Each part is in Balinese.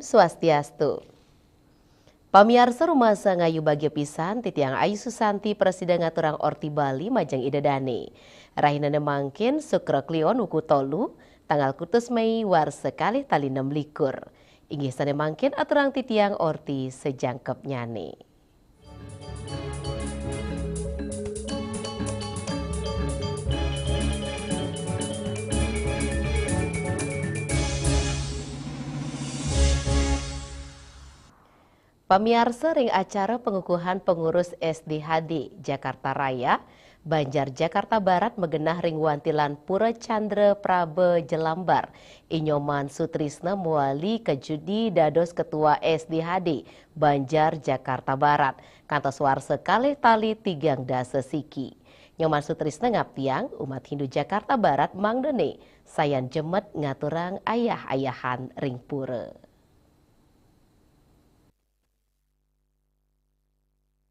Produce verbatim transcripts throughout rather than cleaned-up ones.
Swastiastu. Pamiarsa, rumasa ngayu bagia pisan, titiang Ayu Susanti prasida ngaturang orti Bali majeng Ida Dane. Rahinane mangkin Sukra Kliwon wuku tolu, tanggal kutus Mei warsa kalih tali nem likur. Inggih sane mangkin aturang titiang orti sajangkepnyane. Pamiarsa, ring acara pengukuhan pengurus S D H D Jakarta Raya, Banjar Jakarta Barat magenah ring wantilan Pura Chandra Praba Jelambar, I Nyoman Sutrisna mawali kajudi dados Ketua S D H D Banjar Jakarta Barat, kantos warsa kalih tali tigang dasa siki. Nyoman Sutrisna ngaptiang umat Hindu Jakarta Barat mangdane sayan jemet ngaturang ayah-ayahan ring pura.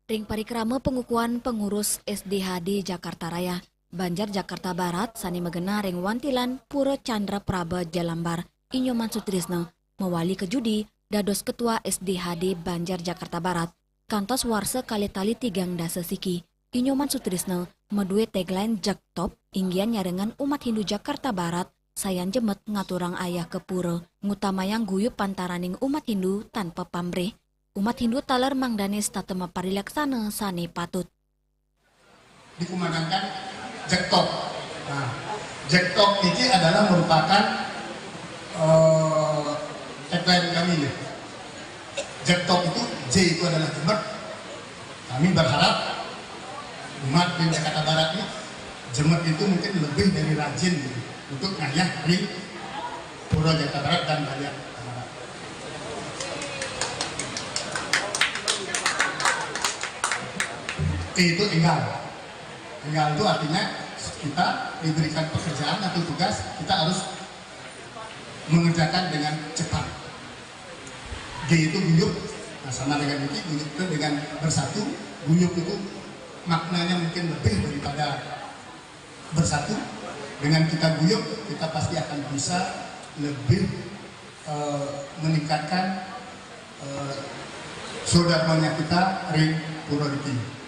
Ring parikrama pengukuhan pengurus S D H D Jakarta Raya, Banjar Jakarta Barat sane magenah ring wantilan Pura Chandra Praba Jalambar, I Nyoman Sutrisna mawali kajudi dados Ketua S D H D Banjar Jakarta Barat, kantos warsa kalih tali tigang dasa siki. I Nyoman Sutrisna madue tagline Jektop, inggihan nyarengan umat Hindu Jakarta Barat sayan jemet ngaturang ayah ka pura, ngutamayang guyub pantaraning umat Hindu tanpa pamrih. Umat Hindu taler mangdane setata maparilaksana sane patut. Dikumandangkan Jektop. Nah, Jektop ini adalah merupakan, eh, tagline kami, ya. Jektop itu, J itu adalah jemet. Kami berharap umat di Jakarta Barat ini jemet itu mungkin lebih dari rajin gitu, untuk ngayah ring Pura Jakarta Barat dan Banjar Jakarta Barat. Itu enggal. Enggal itu artinya kita diberikan pekerjaan atau tugas, kita harus mengerjakan dengan cepat. G itu guyub, nah, sama dengan ini, guyub itu dengan bersatu, guyub itu maknanya mungkin lebih daripada bersatu. Dengan kita guyub, kita pasti akan bisa lebih, eh, meningkatkan, eh, swadarmanya kita ring pura diki.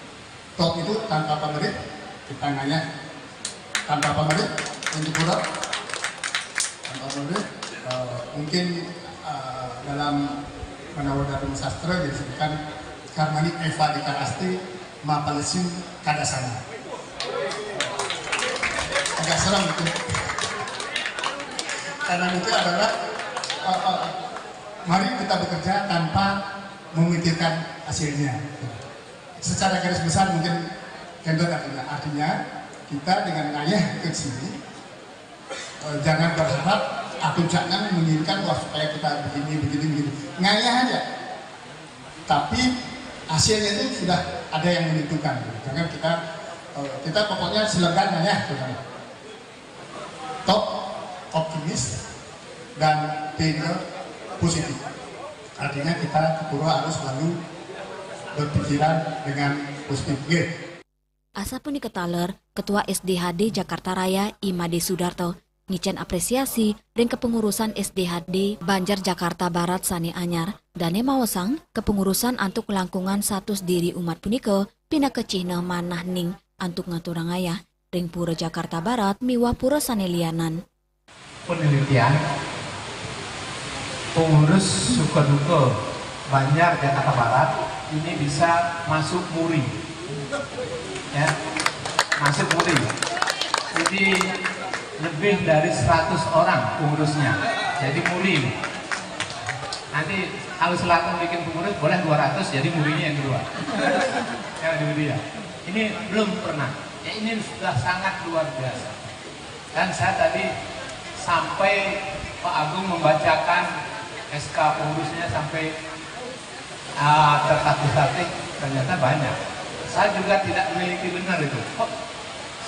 Top itu tanpa pamrih, kita ngayah tanpa pamrih untuk pura. Tanpa pamrih, eh, mungkin, eh, dalam Manawa Dharma Sastra disebutkan karmani eva dikaraste ma phalesyu kadasana. Agak serem itu. Karena itu adalah, eh, eh, mari kita bekerja tanpa memikirkan hasilnya. Secara garis besar mungkin kendor artinya. Artinya, kita dengan ngayah ke sini, eh, jangan berharap atau jangan menginginkan, "Wah, supaya kita begini, begini, begini." Ngayah aja. Tapi hasilnya itu sudah ada yang menentukan. Jangan kita, eh, kita pokoknya slogan ngayah, gitu. Top, optimis, dan P ke positif. Artinya kita ke pura harus selalu berpikiran dengan positif. Nggih. Asapunika taler, Ketua S D H D Jakarta Raya I Made Sudarto ngicen apresiasi ring kepengurusan S D H D Banjar Jakarta Barat sane anyar, dane maosang kepengurusan antuk langkungan satus diri umat punika pinaka cihna manah ning antuk ngaturang ayah ring Pura Jakarta Barat miwah pura sane lianan. Penelitian, pengurus suka duka Banjar Jakarta Barat ini bisa masuk muri. Ya, masuk muri. Jadi lebih dari seratus orang pengurusnya. Jadi muri. Nanti kalau Selatan bikin pengurus boleh dua ratus, jadi murinya yang kedua. Ya, itu dia. Ini belum pernah. Ya, ini sudah sangat luar biasa. Dan saya tadi sampai Pak Agung membacakan S K pengurusnya sampai, ah, tertatih-tatih, ternyata banyak. Saya juga tidak memiliki benar itu. Kok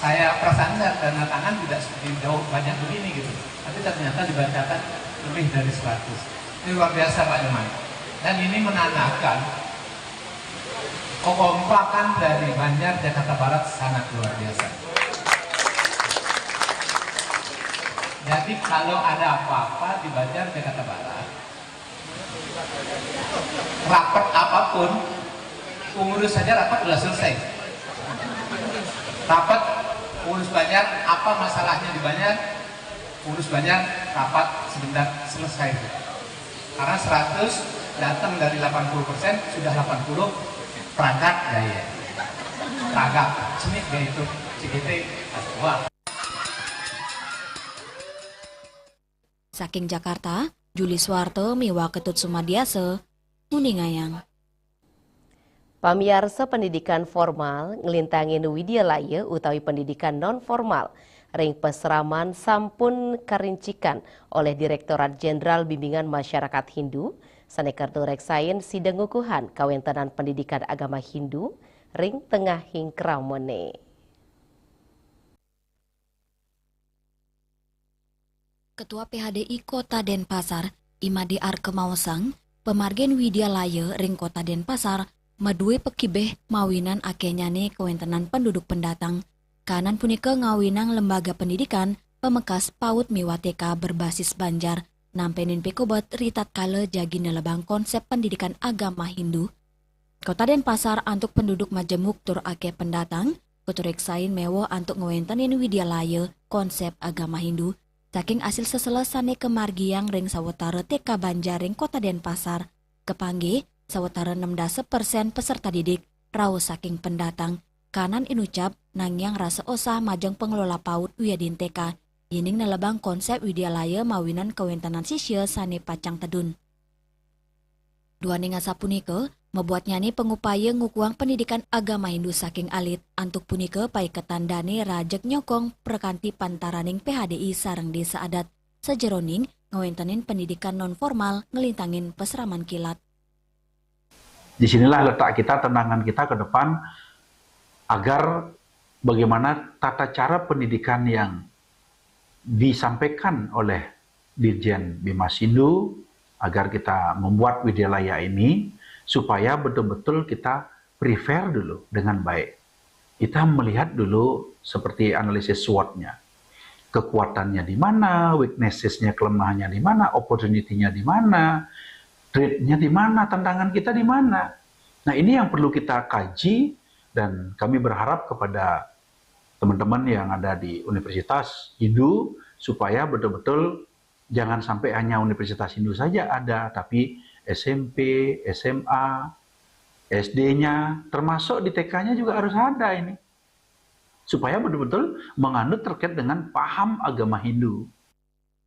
saya perasaan saya tanda tangan tidak seperti jauh banyak begini gitu. Tapi ternyata dibacakan lebih dari seratus. Ini luar biasa, Pak Nyoman. Dan ini menandakan kekompakan dari Banjar Jakarta Barat sangat luar biasa. Jadi kalau ada apa-apa di Banjar Jakarta Barat, Rapat apapun, pengurus saja rapat sudah selesai. Rapat, pengurus Banjar, apa masalahnya di Banjar, pengurus Banjar rapat sebentar, selesai. Karena seratus datang dari delapan puluh persen, sudah delapan puluh perangkat, ya, ya. Tagak, sini gaya itu, C G T, wah. Saking Jakarta, Juli Suwarto miwah Ketut Sumadiasa, nguningayang. Pamiarsa, pendidikan formal nglintangin widyalaya utawi pendidikan non formal ring pasraman sampun karincikan oleh Direktorat Jenderal Bimbingan Masyarakat Hindu sane kerta reksain sida ngukuhan kawentenan pendidikan agama Hindu ring tengahing kramane. Ketua P H D I Kota Denpasar, I Made Arke maosang, pamargin widyalaya ring Kota Denpasar madue pakibeh mawinan akenyane kawentenan penduduk pendatang. Kanan punika ngawinang lembaga pendidikan pamekas PAUD miwah T K berbasis Banjar, nampenin pikobet ritatkala jagi nelebang konsep pendidikan agama Hindu. Kota Denpasar antuk penduduk majemuk tur akeh pendatang, katureksain meweh antuk ngwentenin widyalaya konsep agama Hindu. Saking asil sesela sane kamargiang ring sawatara T K Banjar ring Kota Denpasar, kapanggih sawatara enam dasa persen peserta didik rauh saking pendatang. Kanan inucap nangiang rasa osah majeng pengelola PAUD wiadin T K, yening nelebang konsep widyalaya mawinan kawentenan sisya sane pacang tedun. Duaning asapunika, mabuatnyane pangupaya ngukuhang pendidikan agama Hindu saking alit. Antuk punika paiketan dane rajeg nyokong prakanti pantaraning P H D I sareng desa adat, sajeroning ngwentenin pendidikan non formal nglintangin pasraman kilat. Disinilah letak kita, tantangan kita ke depan, agar bagaimana tata cara pendidikan yang disampaikan oleh Dirjen Bima Sindu agar kita membuat widyalaya ini supaya betul-betul kita prepare dulu dengan baik. Kita melihat dulu seperti analisis SWOT-nya. Kekuatannya di mana, weaknesses-nya, kelemahannya di mana, opportunity-nya di mana, threat-nya di mana, tantangan kita di mana. Nah, ini yang perlu kita kaji dan kami berharap kepada teman-teman yang ada di Universitas Hindu supaya betul-betul jangan sampai hanya Universitas Hindu saja ada, tapi S M P, S M A, S D-nya, termasuk di T K-nya juga harus ada ini. Supaya betul-betul menganut terkait dengan paham agama Hindu.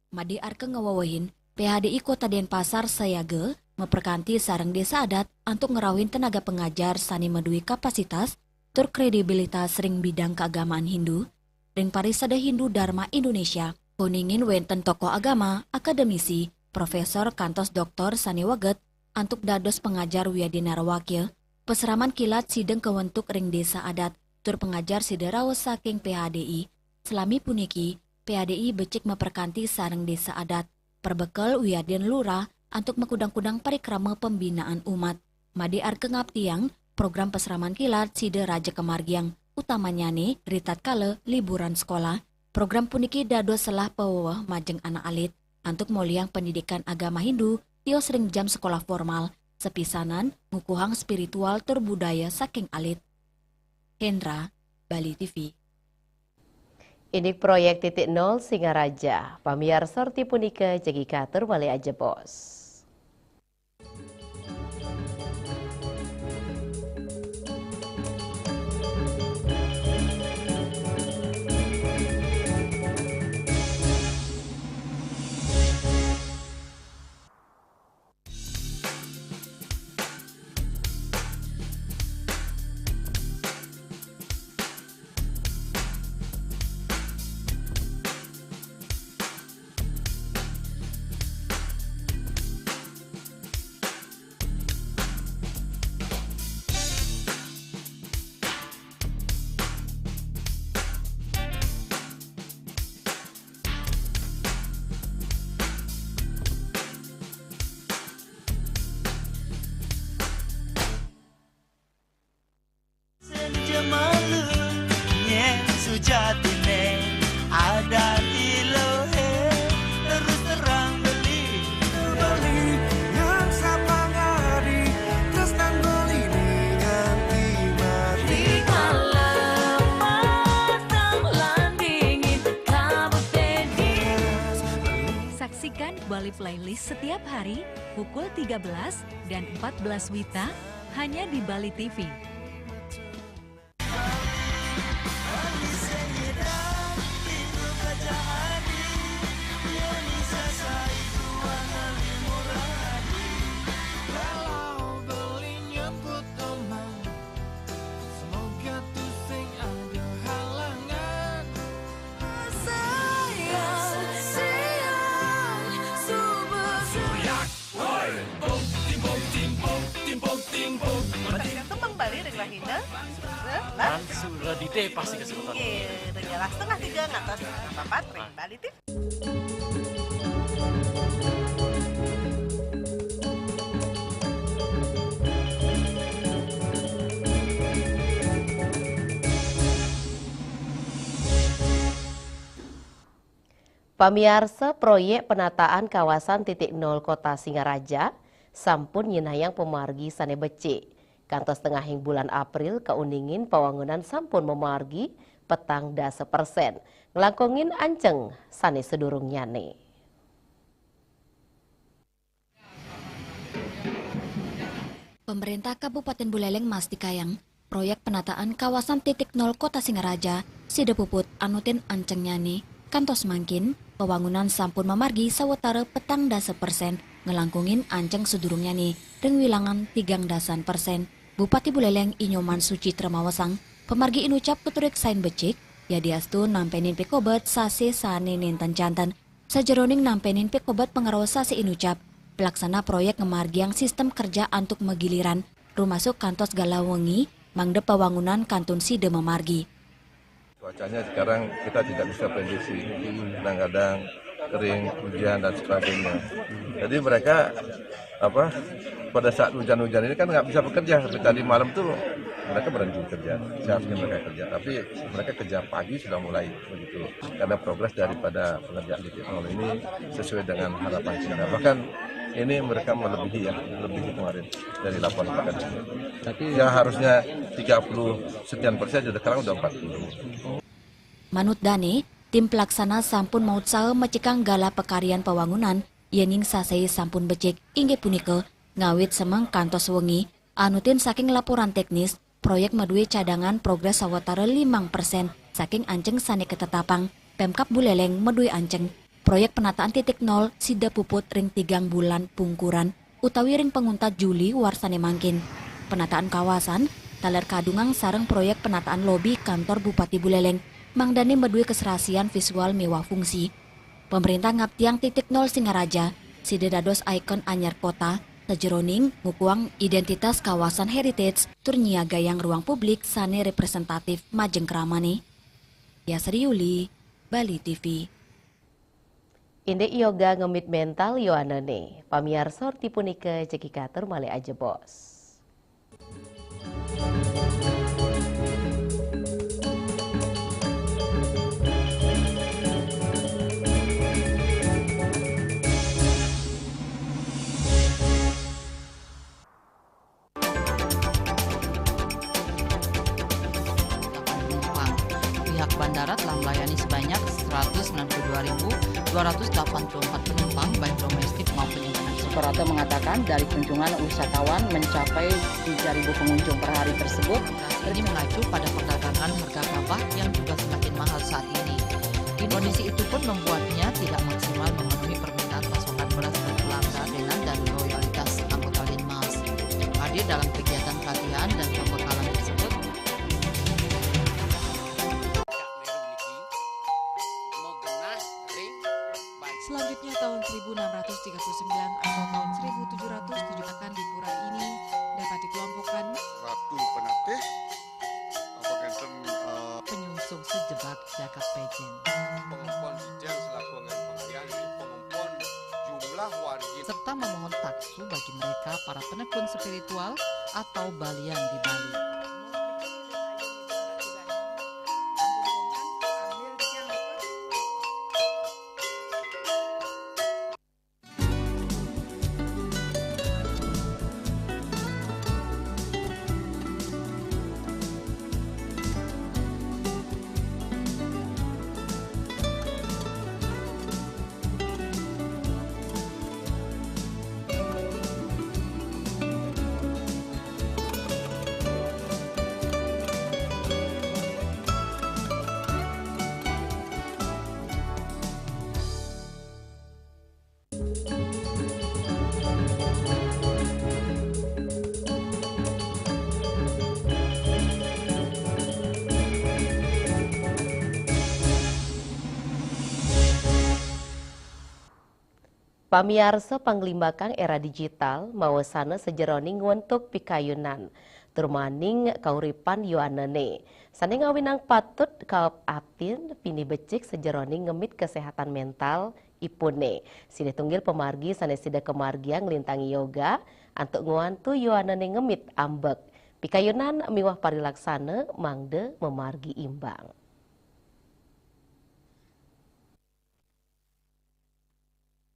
Made Arke ngawewehin, P H D I Kota Denpasar sayaga maprakanti sareng desa adat antuk ngrauhin tenaga pangajar sane madue kapasitas tur kredibilitas ring bidang kaagamaan Hindu ring Parisada Hindu Dharma Indonesia. Koningin wenten tokoh agama, akademisi, profesor kantos doktor sane waget antuk dados pangajar wiadin narawakya. Pasraman kilat sida kawentuk ring desa adat tur pangajar sida rauh saking P H D I. Salami puniki, P H D I becik maprakanti sareng desa adat, perbekel wiadin lurah antuk makudang-kudang parikrama pembinaan umat. Made Arke ngaptiang, program pasraman kilat sida raja kamargiang, utamanyane ritatkala liburan sekolah. Program puniki dados selah paweweh majeng anak alit antuk molihang pendidikan agama Hindu tios ring jam sekolah formal, sapisanan ngukuhang spiritual tur budaya saking alit. Hendra, Bali T V. Indik proyek titik nol Singaraja, pamiarsa reti punika jagi katur malih ajebos. Klik playlist setiap hari pukul tiga belas dan empat belas W I T A hanya di Bali T V. Tembang Bali ring rahina. Langsung di pasti kesempatan. Iya, setengah tiga ngantos setengah papat ring Bali T V. Pamiarsa, proyek penataan kawasan titik nol Kota Singaraja sampun nyinahang pamargi sane becik. Kantos tengahing bulan April, kauningin pawangunan sampun mamargi petang dasa persen, nglangkungin anceng sane sadurungnyane. Pemerintah Kabupaten Buleleng mastikayang, proyek penataan kawasan titik nol Kota Singaraja sida puput anutin ancengnyane. Kantos mangkin, pawangunan sampun mamargi sawetara petang dasa persen, nglangkungin anceng sadurungnyane ring wilangan tigang dasan persen. Bupati Buleleng I Nyoman Sucitra maosang, pamargi inucap katureksain becik, yadiastu nampenin pikobet sase sane nenten janten. Sajeroning nampenin pikobet pangraos sase inucap, pelaksana proyek ngamargiang sistem kerja antuk magiliran, rumasuk kantos galah wengi, mangda pawangunan kantun sida mamargi. Cuacanya sekarang kita tidak bisa prediksi, kadang-kadang kering, hujan, dan sebagainya. Jadi mereka, apa, pada saat hujan-hujan ini kan nggak bisa bekerja, seperti tadi malam tuh mereka berhenti kerja, seharusnya mereka kerja, tapi mereka kerja pagi sudah mulai begitu, karena progres daripada pengerjaan titik nol ini sesuai dengan harapan kita. Bahkan ini mereka melebihi, ya, lebih kemarin dari delapan pekan. Tapi yang harusnya tiga puluh sekian persen, sudah sekarang udah empat puluh. Manut dane, tim pelaksana sampun mautsaha macekang galah pakaryan pawangunan, yening sasai sampun becik, inggih punika, ngawit semeng kantos wengi, anutin saking laporan teknis, proyek madue cadangan progres sawatara limang persen saking anceng sane katetapang. Pemkab Buleleng madue anceng proyek penataan titik nol sida puput ring tigang bulan pungkuran utawi ring panguntat Juli warsane mangkin. Penataan kawasan taler kadungang sareng proyek penataan lobi kantor Bupati Buleleng, mangdane madue kasarasian visual miwah fungsi. Pemerintah ngaptiang titik nol Singaraja sida dados ikon anyar kota, sajeroning ngukuhang identitas kawasan heritage tur nyiagayang ruang publik sane representatif majeng kramane. Yasri Yuli, Bali T V. Indik yoga ngemit mental yoanane. Pamiarsa, orti punika jagi katur malih ajebos. Penumpang. Pihak bandara telah melayani sebanyak seratus sembilan puluh dua ribu dua ratus delapan puluh empat penumpang, baik domestik maupun internasional. Suprapto mengatakan, dari kunjungan wisatawan mencapai tiga ribu pengunjung per hari tersebut. Ini mengacu pada perdagangan harga gabah yang juga semakin mahal saat ini. Kondisi itu pun membuatnya tidak maksimal memenuhi permintaan pasokan beras berkelanjutan dan loyalitas anggota Linmas. Hadir dalam kegiatan pelatihan dan pembekalan tersebut. Selanjutnya, tahun seribu enam ratus tiga puluh sembilan atau tahun seribu tujuh ratus tujuh akan di pura ini dapat dikelompokkan Ratu Penatih, apa, Genten, eh, penyungsung sejebak jagat pejen. Pengempon Dijang selaku anggaran pengalian, pengempon jumlah wargi. Serta memohon taksu bagi mereka para penekun spiritual atau balian di Bali. Pamiarsa, panglimbakan era digital mawasana sajeroning ngwentuk pikayunan tur maning kauripan yowanane. Sane ngawinang patut kaaptin pinih becik sajeroning ngemit kesehatan mental ipune. Silih tunggil pamargi sane sida kamargiang nglintangi yoga antuk ngwantu yowanane ngemit ambek pikayunan miwah parilaksana mangda mamargi imbang.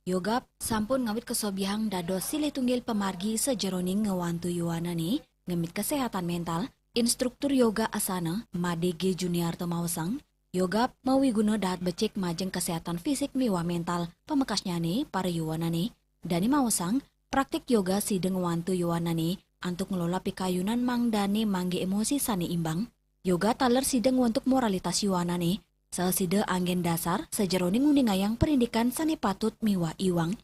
Yoga sampun ngawit kasobiahang dados silih tunggil pamargi sajeroning ngwantu yowanane ngemit kesehatan mental. Instruktur yoga asana, Made G Juniarto maosang, yoga mawiguna dahat becik majeng kesehatan fisik miwah mental. Pamekasnyane, para yowanane, dane maosang, praktik yoga sida ngwantu yowanane antuk ngelola pikayunan mangdane manggihin emosi sane imbang. Yoga taler sida ngwentuk moralitas yowanane, saha sida anggen dasar sajeroning nguningayang parindikan sane patut miwah iwang.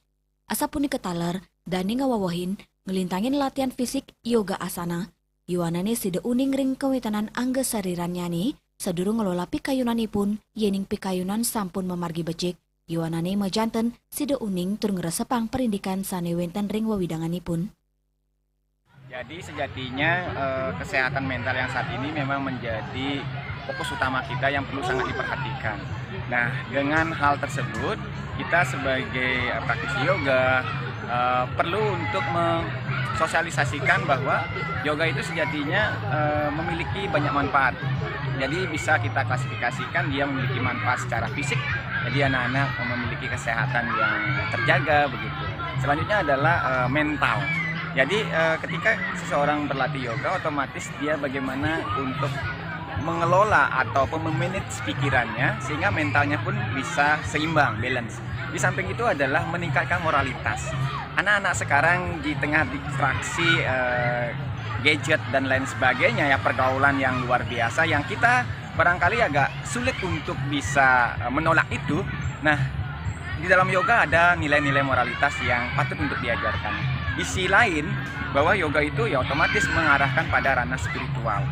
Asapunika taler, dane ngawewehin nglintangin latihan fisik yoga asana. Yowanane sida uning ring kawintenan angga sarirannyane sadurung ngelola pikayunanipun, yening pikayunan sampun mamargi becik, yowanane majanten sida uning tur ngresepang parindikan sane wenten ring wewidanganipun. Jadi sejatinya, eh, kesehatan mental yang saat ini memang menjadi fokus utama kita yang perlu sangat diperhatikan. Nah, dengan hal tersebut, kita sebagai, eh, praktisi yoga, eh, perlu untuk mensosialisasikan bahwa yoga itu sejatinya, eh, memiliki banyak manfaat. Jadi bisa kita klasifikasikan dia memiliki manfaat secara fisik. Jadi anak-anak memiliki kesehatan yang terjaga begitu. Selanjutnya adalah, eh, mental. Jadi, eh, ketika seseorang berlatih yoga, otomatis dia bagaimana untuk mengelola atau memanage pikirannya sehingga mentalnya pun bisa seimbang, balance. Di samping itu adalah meningkatkan moralitas. Anak-anak sekarang di tengah distraksi, eh, gadget dan lain sebagainya ya, pergaulan yang luar biasa yang kita barangkali agak sulit untuk bisa, eh, menolak itu. Nah, di dalam yoga ada nilai-nilai moralitas yang patut untuk diajarkan. Di sisi lain, bahwa yoga itu ya otomatis mengarahkan pada ranah spiritual.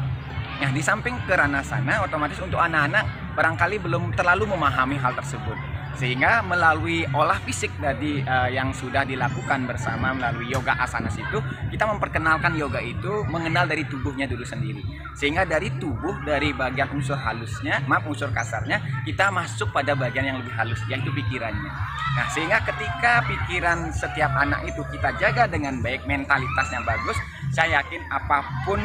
Nah, di samping ke ranah sana, otomatis untuk anak-anak barangkali belum terlalu memahami hal tersebut. Sehingga melalui olah fisik tadi, eh, yang sudah dilakukan bersama melalui yoga asana situ, kita memperkenalkan yoga itu mengenal dari tubuhnya dulu sendiri. Sehingga dari tubuh, dari bagian unsur halusnya, maaf, unsur kasarnya, kita masuk pada bagian yang lebih halus, yaitu pikirannya. Nah, sehingga ketika pikiran setiap anak itu kita jaga dengan baik, mentalitasnya bagus, saya yakin apapun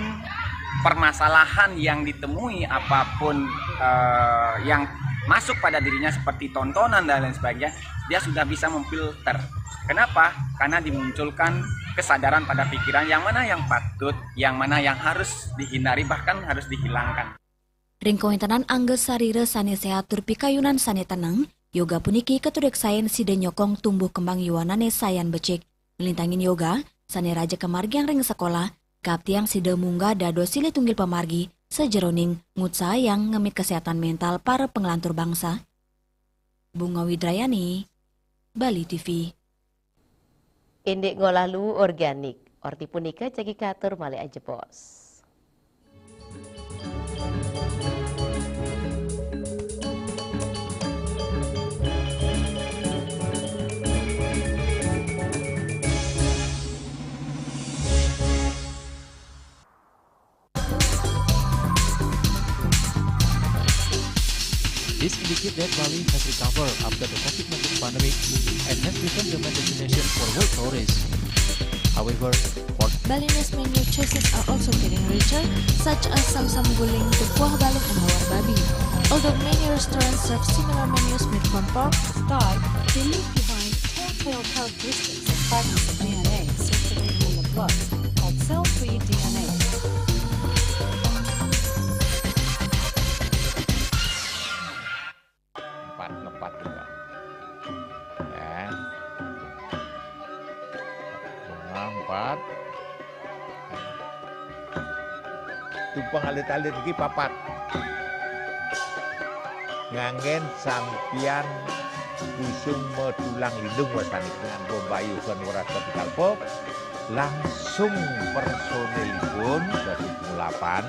permasalahan yang ditemui, apapun, eh, yang masuk pada dirinya seperti tontonan dan lain sebagainya, dia sudah bisa memfilter. Kenapa? Karena dimunculkan kesadaran pada pikiran yang mana yang patut, yang mana yang harus dihindari, bahkan harus dihilangkan. Ring kawintenan angga sarira sane sehat tur pikayunan sane tenang, yoga puniki katureksain sida nyokong tumbuh kembang yowanane sayan becik. Nglintangin yoga, sane raja kamargiang ring sekolah, kaaptiang sida munggah dados silih tunggil pamargi sajeroning ngutsahayang ngemit kesehatan mental para panglantur bangsa. Bunga Widrayani, Bali T V. Indik ngolah luwu organik. Orti punika jagi katur malih ajebos. This indicates that Bali has recovered after the COVID nineteen pandemic and has become the main destination for world tourists. However, for Balinese menu choices are also getting richer, such as samsam guling, tepuah baling, and hawar babi. Although many restaurants serve similar menus made from pork, Thai, they leave behind telltale characteristics of fragments of D N A circulating in the blood called cell-free D N A. Empat, ngepat juga. Ya. Bunga empat. Tumpeng alit-alit iki papat. Nganggen sampiyan busung medulang lindung wasanipun nganggo mbayuhan weras kapital pop, langsung personilipun dari pengulapan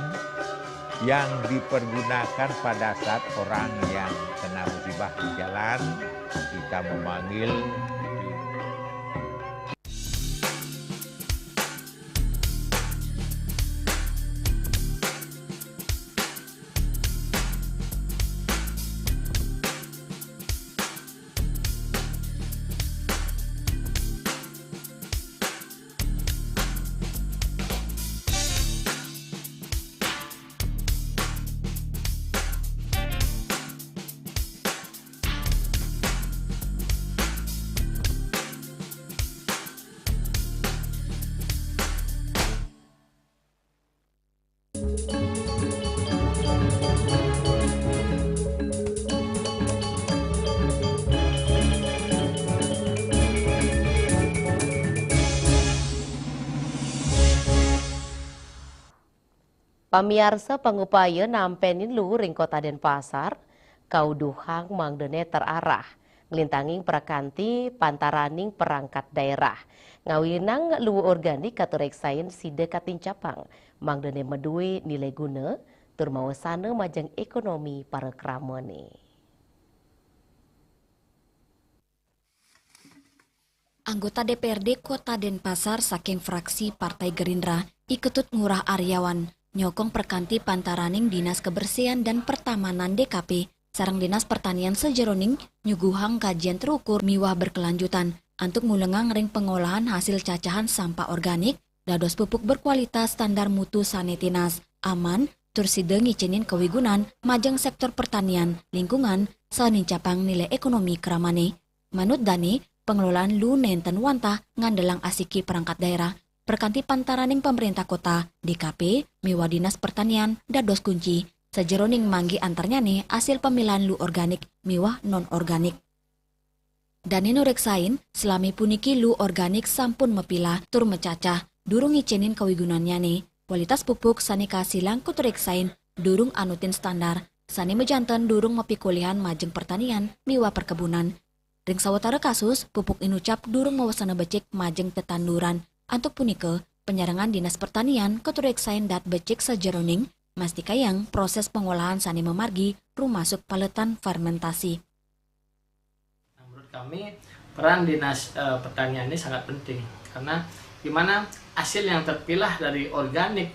yang dipergunakan pada saat orang yang kena musibah di jalan, kita memanggil Pamiarsa, pangupaya nampenin luu ring Kota Denpasar, kauduhang mangdane terarah, nglintangin prakanti pantaraning perangkat daerah. Ngawinang luu organik katureksain sida katincapang, mangdane madue nilai guna, tur mawasana majeng ekonomi parakramane. Anggota D P R D Kota Denpasar saking fraksi Partai Gerindra, I Ketut Ngurah Aryawan, nyokong prakanti pantaraning Dinas Kebersihan dan Pertamanan D K P sareng Dinas Pertanian sajeroning nyuguhang kajian terukur miwah berkelanjutan antuk ngulengang ring pengolahan hasil cacahan sampah organik dados pupuk berkualitas standar mutu sane tinas, aman, tur sida ngicinin kawigunan majeng sektor pertanian, lingkungan, saha nincapang nilai ekonomi kramane. Manut dane, pengelolaan luu nenten wantah ngandelang asiki perangkat daerah, prakanti pantaraning pemerintah kota, D K P, miwah Dinas Pertanian dados kunci, sajeroning manggi antarnyane asil pamilahan luu organik miwah non-organik. Dane nureksain, selami puniki luu organik sampun mapilah tur macacah, durung ngicinin kawigunannyane, kualitas pupuk sane kasilang katureksain durung anutin standar, sane majanten durung mapikolihan majeng pertanian miwah perkebunan. Ring sawatara kasus, pupuk inucap durung mawasana becik majeng tetanduran. Antuk punika, panyarengan Dinas Pertanian katureksain dahat becik sajeroning mastikayang proses pengolahan sane mamargi rumasuk paletan fermentasi. Nah, menurut kami, peran Dinas, eh, Pertanian ini sangat penting karena gimana hasil yang terpilah dari organik,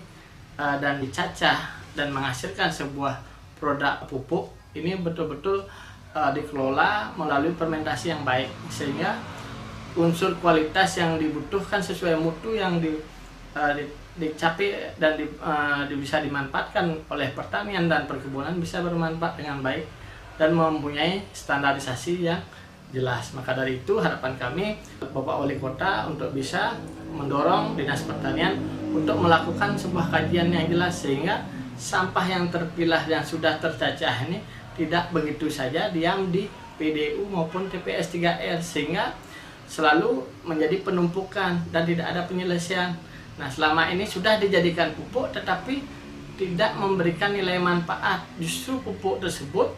eh, dan dicacah dan menghasilkan sebuah produk pupuk ini betul-betul, eh, dikelola melalui fermentasi yang baik sehingga unsur kualitas yang dibutuhkan sesuai mutu yang di, eh, di, dicapai dan di, eh, di- bisa dimanfaatkan oleh pertanian dan perkebunan bisa bermanfaat dengan baik dan mempunyai standarisasi yang jelas. Maka dari itu harapan kami Bapak Wali Kota untuk bisa mendorong Dinas Pertanian untuk melakukan sebuah kajian yang jelas sehingga sampah yang terpilah yang sudah tercacah ini tidak begitu saja diam di P D U maupun T P S tiga R sehingga selalu menjadi penumpukan dan tidak ada penyelesaian. Nah, selama ini sudah dijadikan pupuk tetapi tidak memberikan nilai manfaat. Justru pupuk tersebut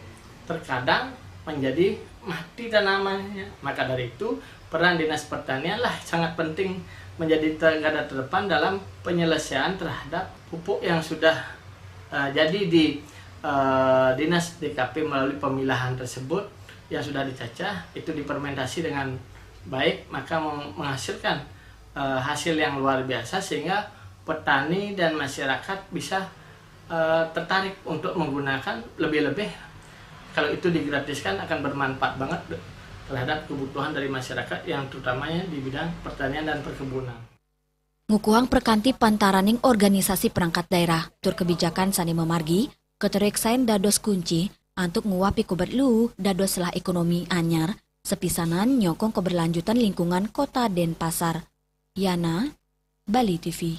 terkadang menjadi mati tanamannya. Maka dari itu, peran Dinas Pertanian lah sangat penting menjadi garda terdepan dalam penyelesaian terhadap pupuk yang sudah, eh, jadi di, eh, Dinas D K P melalui pemilahan tersebut yang sudah dicacah, itu difermentasi dengan baik, maka meng- menghasilkan, eh, hasil yang luar biasa sehingga petani dan masyarakat bisa, eh, tertarik untuk menggunakan, lebih-lebih kalau itu digratiskan akan bermanfaat banget terhadap kebutuhan dari masyarakat yang terutamanya di bidang pertanian dan perkebunan. Ngukuhang prakanti pantaraning organisasi perangkat daerah tur kebijakan sane mamargi, katureksain dados kunci antuk nguwah pikobet luu dados selah ekonomi anyar, sapisanan nyokong keberlanjutan lingkungan Kota Denpasar. Yana, Bali T V.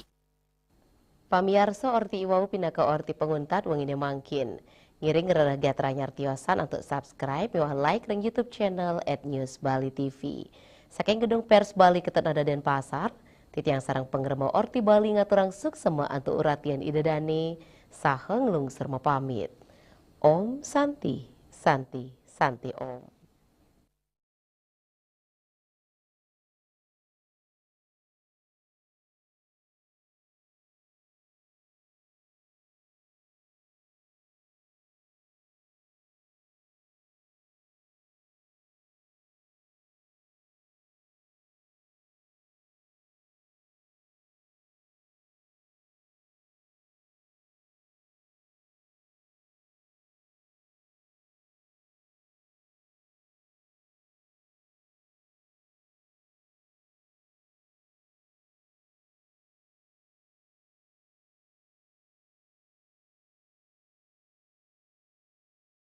Pamiarsa, orti iwau pinaka orti panguntat wengine mangkin. Ngiring rereh gatra anyar tiosan antuk subscribe miwah like ring YouTube channel at News Bali T V. Saking Gedung Pers Bali Ketut Nada Denpasar, titiang sareng pangremba Orti Bali ngaturang suksema antuk uratian Ida dane saha nglungsur mapamit. Om Santi, Santi, Santi Om.